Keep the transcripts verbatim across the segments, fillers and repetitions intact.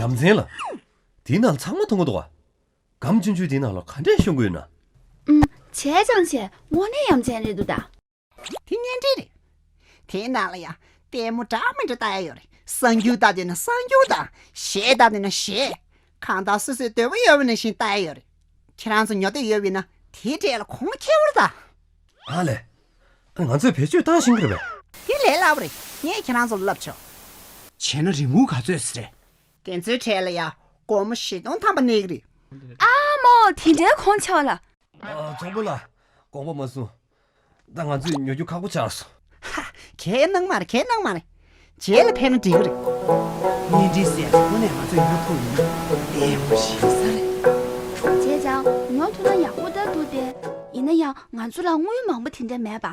ཡ་མཚན་ལ། དེའི་ནང་ཚང་མ་མཐོང་གི་འདུག་ག་སྒམ་ཆུང་ཆུང་དེའི་ནང་ལ་ག་འདྲས་ཤོང་གི་ཡོད་ན། ཨུམ། བྱས་ཙང་བྱས། དངོས་གནས་ཡ་མཚན་རེད་འདུག་ད། དེ་གཉེན་སྒྲིག་རེད། དེའི་ནང་ལ་ཡང་ལྟད་མོ་འདྲ་མི་འདྲ་ལྟ་ཡ་ཡོད་རེད། གསར་འགྱུར་ལྟ་འདོད་ན་གསར་འགྱུར་དང་། གཞས་ལྟ་འདོད་ན་གཞས། གང་ལྟར་སོ་སོའི་འདོད་པ་ཡོད་པ་ནང་བཞིན་ལྟ་ཡ་ཡོད་རེད། ཁྱེད་རང་ཚོ་ཉོ་འདོད་ཡོད་པ་ཡིན་ན་དེའི་གྲས་ལ་གོང་ཁེ་བོར་ད། ཨ་ལས། ང་ཚོས་བེད་སྤྱོད་བཏང་ཤེས་ཀྱི་རེད་པས། དེ་ལས་སླ་པོ་རེད། ངས་ཁྱེད་རང་ཚོ་ལ་བསླབ་ཆོག་བྱས་ན་རིན་གོང་ག་ཚོད་ཟེར་རེད། དེ་ཚོའི་གྲས་ལ་ཡ་སྒོར་མོ་བཞི་སྟོང་ཐམ་པ་གནས་ཀྱི་རེད། ཨ་མོ། དེ་འདྲའི་གོང་ཆེ་བ་ལ། ཨ། ཚོང་དཔོན་ལགས། དགོངས་པ་མ་ཚོམ། ད་ང་ཚོས་ཉོ་རྒྱུ་ཁག་པོ་ཆགས་སོང་། ཧ། གའི་གནང་མ་རེད། གའི་གནང་མ་རེད། རྗེས་ལ་ཕན་ན་འགྲིག་གི་རེད། གཉེན་སྒྲིག་ཟེར་ཡ་དངོས་གནས་ང་ཚོས་ཉོ་ཐུབ་ཡོད་ན་ལྟད་མོ་ཞིག་ས་རེད། བྱས་ཙང་ཉོ་ཐུབ་ན་ཡག་པོ་ལྟར་འདུག་སྟེ། ཡིན་ན་ཡང་ང་ཚོ་ལ་དངུལ་མང་པོ་དེ་འདྲ་མེད་པ།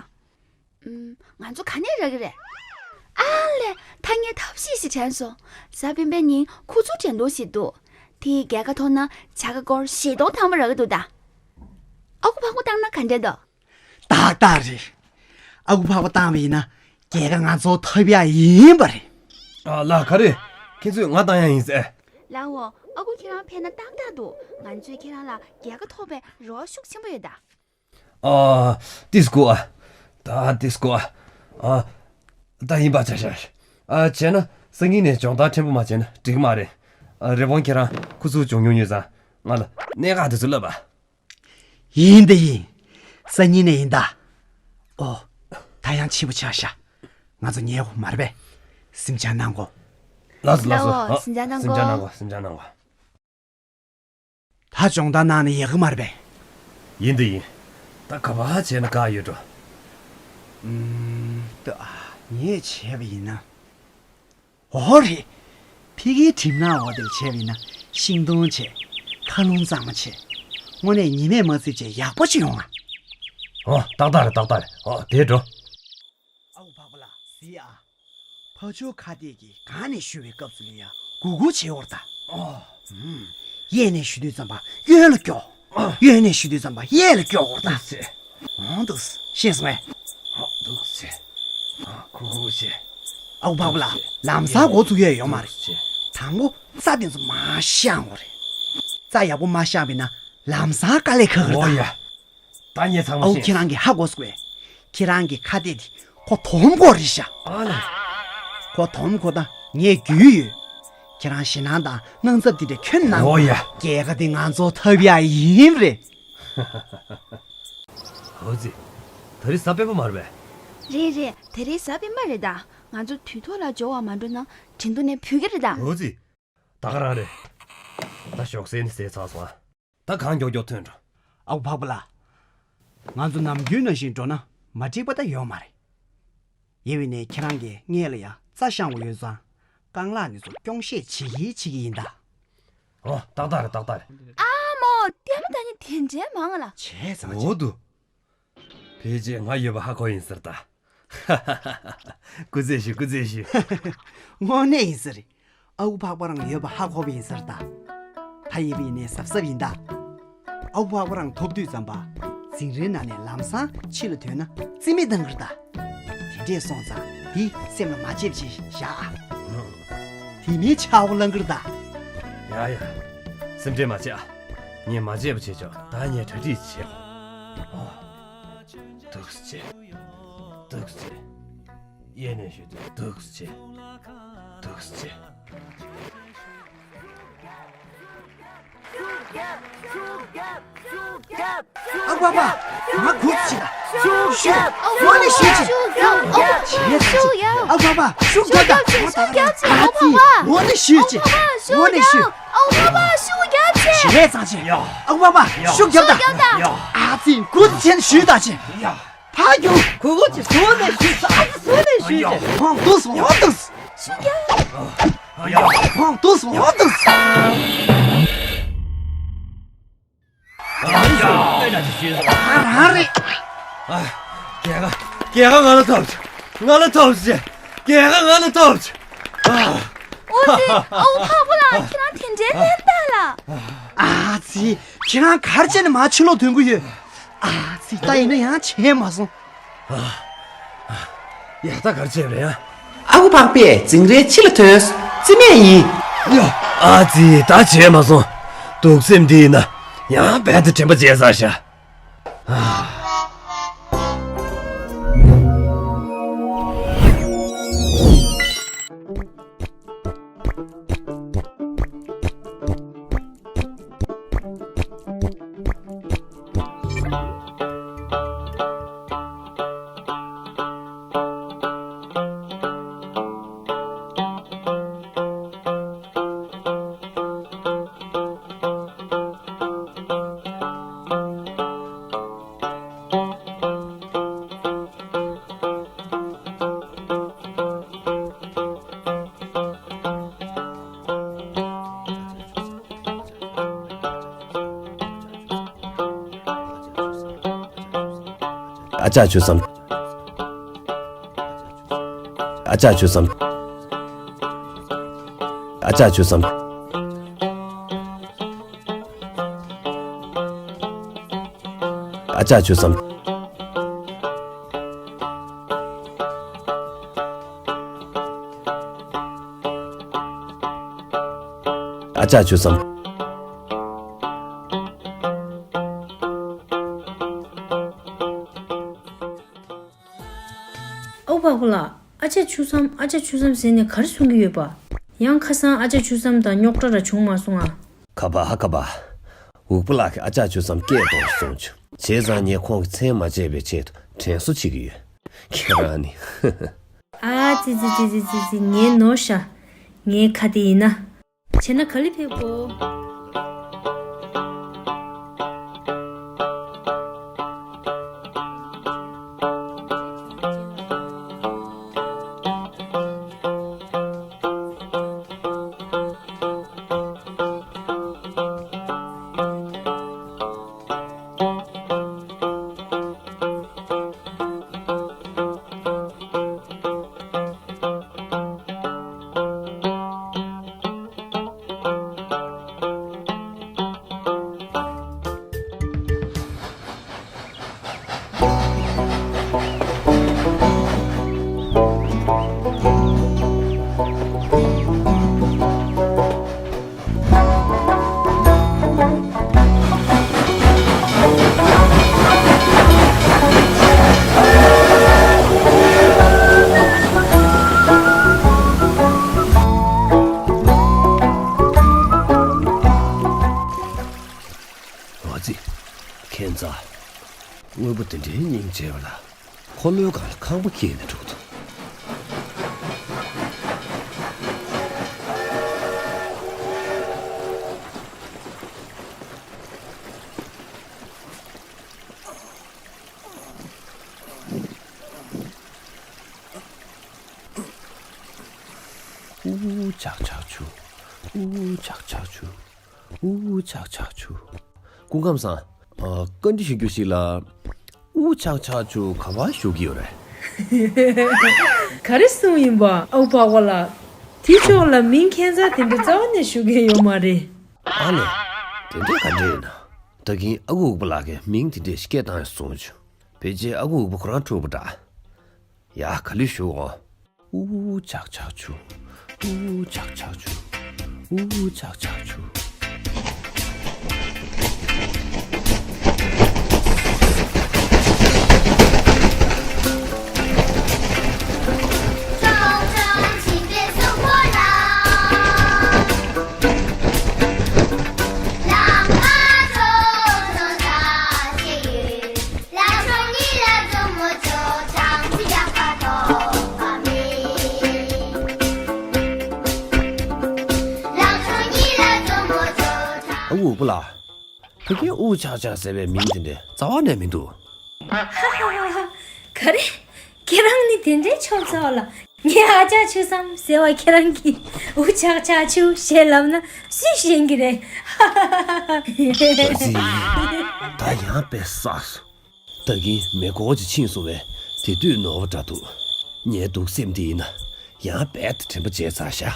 ཨུམ། ང་ཚོ་ག་ནས་རག་གི་རེད། ཨ་ལས། ཐ་སྙད་ཐབས་ཤེས་ཤིག་དྲན་སོང་། གཟའ་སྤེན་པའི་ཉིན་ཁུ་ཚུར་འགྲན་བསྡུར་ཞིག་འདུག་དེའི་རྒྱལ་ཁ་ཐོབ་ན་བྱ་དགའ་སྒོར་བཞི་སྟོང་ཐམ་པ་རག་གི་འདུག་ད། ཨ་ཁུ་ཕག་པ་བཏང་ན་ག་འདྲ་འདུག་ཏག་ཏག་རེད། ཨ་ཁུ་ཕག་པ་བཏང་བ་ཡིན་ན་རྒྱལ་ཁ་ང་ཚོ་ཐོབ་ཡ་ཡིན་པ་རེད། ཨ་ལགས། ག་རེ། ཁྱེད་ཚོས་ང་བཏང་ཡ་ཡིན་ཟེར། ལགས་འོ། ཨ་ཁུ་ཁྱེད་རང་ཕེབས་ན་ཏག་ཏག་འདུག་ང་ཚོས་ཁྱེད་རང་ལ་རྒྱལ་ཁ་ཐོབ་པའི་རོགས་ཤུགས་ཆེན་པོ་ཡོད་ད། ཨ། ཏིས་ཀུ་ཨ། ད་ཏིས་ཀུ་ཨ། ཨ། ད་ཡིན་པ་ཆ་ཤར། ཨ། བྱས་ན་སང་ཉིན་ནས་སྦྱོང་བརྡར་ཕྲན་བུ་མ་བྱས་ན་འགྲིག་མ་རེད། ཨ། རི་བོང་ཁྱེད་རང་ཁུ་ཚུར་སྦྱོང་མྱོང་ཡོད་ཙང་ང་ལ་གནད་འགག་དེ་ཚོ་བསླབ་པ། ཡིན་ད་ཡིན། སང་ཉིན་ནས་ཡིན་ད། ཨོ། ད་ཡང་ཕྱི་པོ་ཆགས་ཤག་ང་ཚོ་ཉལ་དགོས་མ་རེད་པས། སེམས་ཆུང་གནང་གོ། ལགས་སོ་ལགས་སོ། ལགས་འོ། ཨ། སེམས་ཆུང་གནང་གོ། སེམས་ཆུང་གནང་གོ། སེམས་ཆུང་གནང་གོ། ད་སྦྱོང་བརྡར་གནང་ན་ཡག་གི་མ་རེད་པས། ཡིན་ད་ཡིན། ད་ག་པར་བྱས་ན་དགའ་ཡོད་འགྲོ། ཨུམ། ད་ངས་བྱས་པ་ཡིན་ན། འོ་རེད། ཕ་གིའི་གྲིབ་ནག་འོག་དེར་བྱས་པ་ཡིན་ན་ཤིང་སྡོང་བྱས། མཁའ་རླུང་གཙང་མ་བྱས། དངོས་གནས་ཉི་མས་མ་བསྲེགས་བྱས་ཡག་པོ་ཅིག་ཡོང་ང་། འོ། ཏག་ཏག་རེད། ཏག་ཏག་རེད། འོ། དེར་འགྲོ། ཨ་ཁུ་ཕག་པ་ལགས། གཟིགས་ཨ། ཕ་ཇོ་ཁ་གཏད་ཀྱིས་གང་ནས་གཞུ་བའི་སྐབས་སུ་ལ་ཡ་གུག་གུག་བྱེད་འོར་ད། ཨོ། ཨུམ། གཡས་ནས་གཞུ་དུས་ཙམ་པ་གཡོན་ལ་སྐྱོག་གཡོན་ནས་གཞུ་དུས་ཙམ་པ་གཡས་ལ་སྐྱོག་འོར་ད། འདུག་སེ། འོང་འདུག་སེ། ཤེས་སོང་ངས། ཨོ། འདུག་སེ། ཨ། གུག་གུག་བྱེད། ཨ་ཁུ་ཕག་པ་ལགས། ལམ་སང་འགོ་ཚུགས་ཡས་ཡོད་མ་རེད། འདུག་སེ། དང་པོ་རྩྭ་དེ་ཚོ་མར་བཤང་དགོས་རེད། རྩྭ་ཡག་པོ་མ་བཤང་བས་ན་ལམ་སང་དཀའ་ལས་ཁག་གི་རེད་ད། ཨོ་ཡ། ད་ངས་ཚང་མ་ཨོ། ཤེས། ཁྱེད་རང་གིས་ཧ་གོ་སོང་ངས། ཁྱེད་རང་གི་ཁ་གཏད་དེ་ཁོ་དོམ་ཁོ་རེད་ཤག་ཨ་ལས། ཁོ་དོམ་ཁོ་ད་ངས་རྒྱུས་ཡོད། ཁྱེད་རང་ཞེད་སྣང་དང་དངངས་འཚབ་དེ་འདྲ་ཁྱོན་གནང་། ཨོ་ཡ། རྒྱལ་ཁ་དེ་ང་ཚོ་ཐོབ་ཡ་ཡིན་རེད། ཧོ་ཙི། ད་རེས་གཟའ་སྤེན་པ་མ་རེད་པས། རེད་རེད། ད་རེས་གཟའ་སྤེན་པ་རེད་ད། ང་ཚོ་དུས་ཐོག་ལ་འབྱོར་བ་མ་འགྲོ་ན་འགྲན་བསྡུར་ནས་བུད་ཀྱི་རེད་ད། ཧོ་ཙི། ད་ག་རང་རེད། ད་ཞོགས་ཟས་ནི་ཟས་ཚར་སོང་ཨ། ད་གང་མགྱོགས་མགྱོགས་ཐོན་འགྲོ། ཨ་ཁུ་ཕག་པ་ལགས། ང་ཚོ་ནམ་རྒྱུན་ནང་བཞིན་འགྲོ་ན་མ་འགྲིག་པ་ད་ཡོད་མ་རེད། ཡིན་ནའི་ཁྱེད་རང་གིས་སྔོན་ལ་ཡ་རྩྭ་བཤང་བ་ཡོད་ཙང་རྐང་ལག་འདི་ཚོ་སྐྱོང་ཤེད་བྱེད་ཀྱི་བྱེད་ཀྱི་ཡིན་ད། ཨོ། ཏག་ཏག་རེད། ཏག་ཏག་རེད། ཨ་མོ། ལྟད་མོ་ལྟ་མཁན་དེ་འདྲའི་མང་ལ། བྱས་ཙང་། འོ་དུ། ཕལ་ཆེར་ང་ཡོད་པ་ཧ་གོ་ཡིན་ཟེར་ད། སྐུ་རྩེད་ཞུ། སྐུ་རྩེད་ཞུ། དངོས་གནས་ཡིན་ས་རེད། ཨ་ཁུ་ཕག་པ་རང་ཡོད་པ་ཧ་གོ་བ་ཡིན་ཟེར་ད། ད་ཡིན་པ་ཡིན་ནའི་གཟབ་གཟབ་ཡིན་ད། ཨ་ཁུ་ཕག་པ་རང་ཐོབ་དུས་ཙམ་པ། འཛིང་རའི་ནང་ནས་ལམ་སང་ཕྱི་ལ་ཐོན་ན་རྩིས་མེད་བཏང་གི་རེད་ད། དེ་འདྲས་སོང་ཙང་དེ་སེམས་ལ་མ་བརྗེད་པ་བྱས་བཞག་ཨ། དེ་མིན་ཆག་སྒོ་ལངས་གི་རེད་ད། ཡ་ཡ། སེམས་ཁྲལ་མ་བྱེད་ཨ། ངས་མ་བརྗེད་པ་བྱེད་ཆོག་ད་ངས་གྲ་སྒྲིག་བྱེད། ཨོ། འདུག་སེ་བྱེད། འདུག་སེ་བྱེད། གཡས་ནས་གཞུ་དུས་འདུག་སེ་བྱེད། འདུག་སེ་བྱེད། ཨ་ཁུ་པ་པ། ང་སྒུག་བྱེད་ད། ཤུགས་རྒྱབ། ཤུགས་རྒྱབ། ཨོ་ནི་ཤུགས་རྒྱབ། ཨོ་བྱེད་ད། ཤུགས་རྒྱབ། ཨ་ཁུ་པ་པ་ཤུགས་རྒྱབ་ད། ཤུགས་རྒྱབ་བྱེད། ཨོ་ཕ་པ། ཨོ་ནི་ཤུགས་རྒྱབ། ཨོ་ཕ་པ་ཤུགས་རྒྱབ་བྱེད། བྱེད་རེད་ཙང་བྱེད། ཨ་ཁུ་པ་པ་ཤུགས་རྒྱབ་ད། ཤུགས་རྒྱབ་ད། ཨ་ཙི་སྒུག་བྱེད་ཤུགས་ད་བྱེད། ཕ་རྒྱུག་ཁུ་ཁུ་ཅི་སུ་ནས་ཤུགས་ཨ་ཙི་སུ་ནས་ཤུགས་ཅི། ཧོང་ཏུ་སོང་ཧོང་ཏུ། ཤུགས་རྒྱབ། ཧོང་ཏུ་སོང་ཧོང་ཏུ། ཨ་རང་རེད། ཨ། རྒྱལ་ཁ། རྒྱལ་ཁ་ང་ལ་ཐོབ་ཅིག་ང་ལ་ཐོབ་ཅིག་རྒྱལ་ཁ་ང་ལ་ཐོབ་ཅིག་ཨ། ཨོ་ཙི། ཨོ་ཕག་པ་ལགས། ཁྱེད་རང་དེ་འདྲའི་ལན་བཏང་ལ། ཨ་ཙི། ཁྱེད་རང་ག་རེ་བྱས་ནས་མར་ཕྱི་ལོགས་ཐོན་གི་ཡོད། ཨ་ཙི། ད་ཡིན་ན་ཡང་བྱས་མ་སོང་། ཡ། ད་ག་རེ་བྱས་པ་རེད་ཡ། ཨ་ཁུ་ཕག་པས་འཛིང་རའི་ཕྱི་ལ་ཐོན། རྩིས་མེད་ཡིན། ཡ། ཨ་ཙི། ད་བྱས་མ་སོང་། གདུག་སེམས་འདི་ཡིན་ན་ཡང་རྦད་དེ་དྲན་པ་བརྗེད་ཚར་ཤག་ཨ་ཅག་ཆུ་སྲམ། ཨ་ཅག་ཆུ་སྲམ། ཨ་ཅག་ཆུ་སྲམ། ཨ་ཅག་ཆུ་སྲམ། ཨ་ཅག་ཆུ་སྲམ། ཨོ་པ་ཀོ་ལགས། ཨ་ཅག་ཆུ་སྲམ། ཨ་ཅག་ཆུ་སྲམ་ཟེར་ནས་ག་རེ་གསུང་གི་ཡོད་པ། ཡང་ཁ་སང་ཨ་ཅག་ཆུ་སྲམ་དང་རྙོག་དྲ་ར་བྱུང་མ་སོང་ཨ། ཁ་པ་ཧ། ཁ་པ། འུག་པ་ལགས་ཀྱིས་ཨ་ཅག་ཆུ་སྲམ་སྐད་གཏོང་གསུངས་བྱུང་། བྱས་ཙང་ངས་ཁོང་གི་མཚན་མ་བརྗེད་པའི་ཆེད་དུ་དྲན་གསོ་བྱེད་ཀྱི་ཡོད། ཁྱེད་རང་ནི། ཨ་ཙི་ཙི་ཙི་ཙི་ཙི་ཙི། ངས་ནོར་ཤག་ངའི་ཁ་དེ་ཡིན་ན། བྱས་ན་ག་ལེ་ཕེབས་གོ། འོ་ཙི། ཁྱད་མཚར། དངོས་པོ་དེ་འདྲའི་སྙིང་རྗེ་བ་ལ། འཁོར་ལོའི་སྒང་ལ་ཁང་པ་འཁྱེར་ནས་འགྲོ་གི་འདུག་ཨུ་ཆག་ཆག་ཆུ། ཨུ་ཆག་ཆག་ཆུ། ཨུ་ཆག་ཆག་ཆུ། སྐུ་ཁམས་བཟང་། ཨ། བཀའ་འདྲི་ཞུ་རྒྱུ་ཞིག་ལ། ཨུ་ཆག་ཆག་ཆུ་ག་པར་བཞུགས་ཀྱི་ཡོད་རེད། ག་རེ་གསུངས་ཡིན་པ། ཨོ་པ་ཀོ་ལགས། དེ་ཕྱོགས་ལ་མིང་ཁྱད་མཚར་དེ་འདྲ་རྩ་བ་ནས་ཞུ་མཁན་ཡོད་མ་རེད། ཨ་ལས། དེ་འདྲ་ག་འདྲ་ཡིན་ན། ད་གིན་ཨ་ཁུ་འུག་པ་ལགས་ཀྱིས་མིང་དེ་འདྲ་ཞིག་སྐད་བཏང་ཡོད་གསུངས་བྱུང་། ཕལ་ཆེར་ཨ་ཁུ་འུག་པ་ཁོ་རང་འཁྲུག་པ་འདྲ། ཡ། ག་ལེར་བཞུགས་འོང་། ཨུ་ཆག་ཆག་ཆུ། ཨུ་ཆག་ཆག་ཆུ། ཨུ་ཆག་ཆག་ཆུ། ཨ་ཁུ་འུག་པ་ལགས། ཕ་གིའི་ཨུ་ཆག་ཆག་ཟེར་བའི་མིང་དེ་འདྲ་རྩ་བ་ནས་མི་འདུག་ཧ་ཧ་ཧ་ཧ། ག་རེ། ཁྱེད་རང་ནི་དེ་འདྲའི་ཆོབ་ཚ་བ་ལ། ངས་ཨ་ཅག་ཆུ་སྲམ་ཟེར་བ་ཁྱེད་རང་གིས་ཨུ་ཆག་ཆག་ཆུ་ཞེས་ལབ་ན་སུས་ཤེས་ཀྱི་རེད། ཧ་ཧ་ཧ་ཧ། ཨ་ཙི། ད་ཡང་དཔེ་བསགས་སོང་། ད་གིན་མེ་འཁོར་ཅིག་ཕྱིན་སོང་བས་དེ་དུས་ནོར་བ་འདྲ་འདུག་ངའི་གདུག་སེམས་འདི་ཡིན་ན་ཡང་རྦད་དེ་དྲན་པ་བརྗེད་ཚར་ཤག